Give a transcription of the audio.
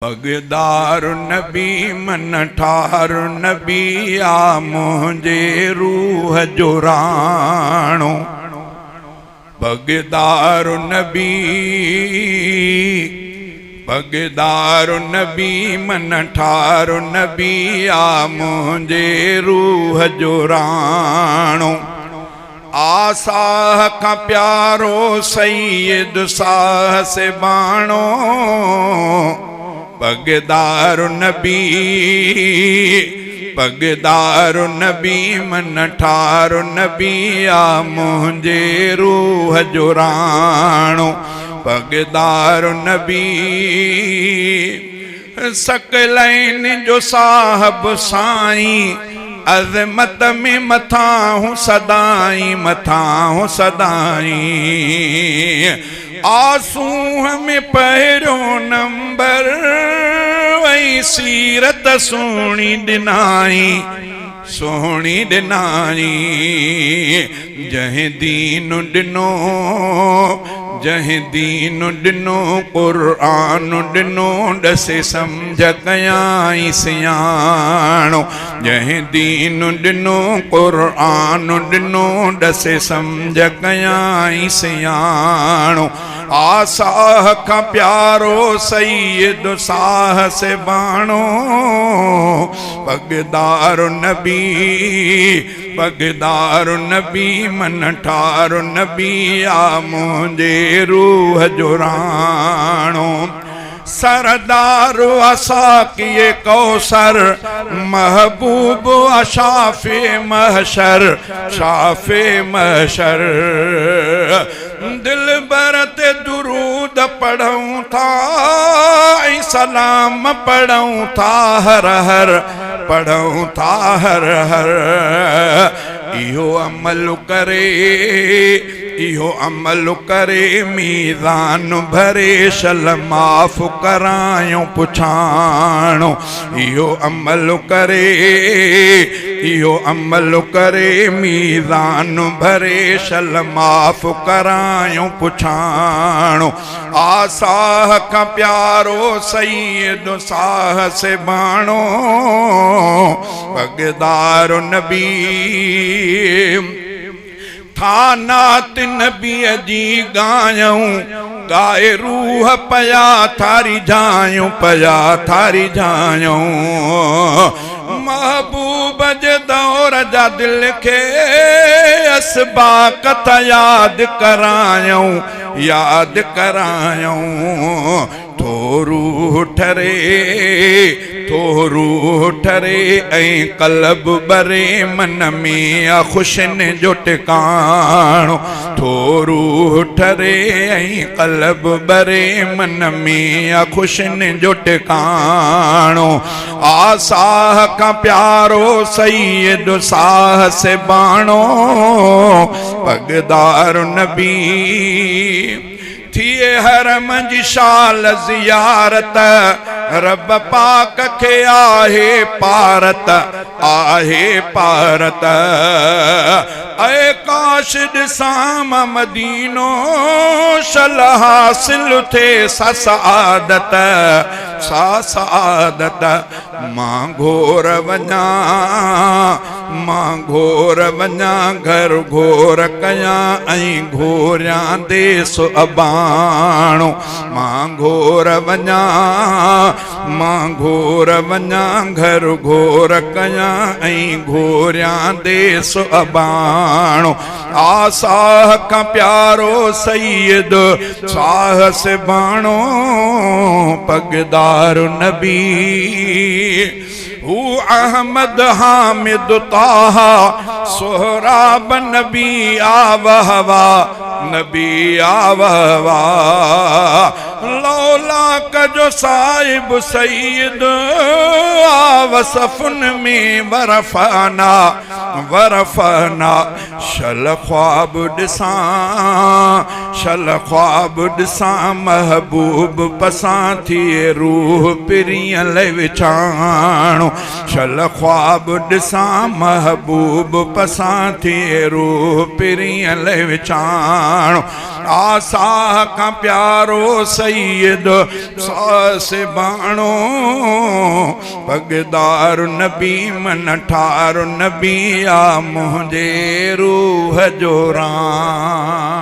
پڳدار نبي من ٺار نبي آ منهنجي روح جو راڻو پڳدار نبي پڳدار نبي من ٺار نبي آ منهنجي روح جو راڻو آ ساهه کان پيارو سيد ساهه سيباڻو پڳدار نبي پڳدار نبي من ٺار نبي آ منهنجي روح جو راڻو پڳدار نبي ثقلين جو صاحب سائين عظمت ۾ مٿانهون سدائين مٿانهون سدائين آ سونهن ۾ پهريون نمبر ۽ سيرت سهڻي ڏنائين سهڻي ڏنائين جنهن دين ڏنو جنهن دين ڏنو قرآن ڏنو ڏسي سمجهه ڪيائين سياڻو جنهن دين ڏنو قرآن ڏنو ڏسي سمجهه ڪيائين سياڻو آ ساهه کان پيارو سيد ساهه سيباڻو پڳدار نبي پڳدار نبي من ٺار نبي آ منهنجي روح جو راڻو سردار آ ساقي ڪوثر محبوب آ شافع محشر شافع محشر دلبر تي درود پڙهون ٿا ۽ سلام پڙهون ٿا هر هر پڙهون ٿا هر هر اهو عمل ڪري اهو عمل ڪري ميزان ڀري شل معاف ڪرايون پڇاڻو اهو عمل ڪري اهو عمل ڪري ميزان ڀري شل معاف ڪرايون پڇاڻو آ ساهه کان پيارو سيد ساهه سيباڻو پڳدار نبي ٿا نعت نبيء جي ڳايون، ڳائي روح پيا ٿا ريجهايون، پيا ٿا ريجهايون. محبوب جي دور جا دل کي اسباق ٿا ياد ڪرايون، ياد ڪرايون. ٿو روح ٺري، ٿو روح ٺري ۽ قلب ٻري من ۾ آ خوشين جو ٽڪاڻو. ٿو روح ٺري ۽ قلب ٻري من ۾ آ خوشين جو ٽڪاڻو. آ ساهه کان پيارو سيد ساهه سيباڻو پڳدار نبي. ٿئي حرم جي شال زيارت، رب پاڪ کي آهي پارت، آهي پارت. اي ڪاش ڏسان مان مدينو، شل حاصل ٿئي سا سعادت، سا سعادت. مان گهور وڃان، مان گهور وڃان، گهر گهور ڪيان ۽ گهوريان ديس اباڻو. مان گهور وڃان، مان گهور وڃان، گهر گهور ڪيان ۽ گهوريان ديس اباڻو. آ ساهه کان پيارو سيد ساهه سيباڻو پڳدار نبي هو احمد حامد طه سهراب نبي آ وهوا نبي آ وهوا لولاڪ جو صاحب سيد آ وصفن ۾ ورفعنا ورفعنا شل خواب ڏسان شل خواب ڏسان محبوب پسان ٿئي روح پرينء لئه وڇاڻو شل خواب ڏسان محبوب پسان ٿئي روح پرينء لئه وڇاڻو آ ساهه کان پيارو سيد ساسباڻو پڳدار نبي من ٺار نبي آ منهنجي روح جو راڻو.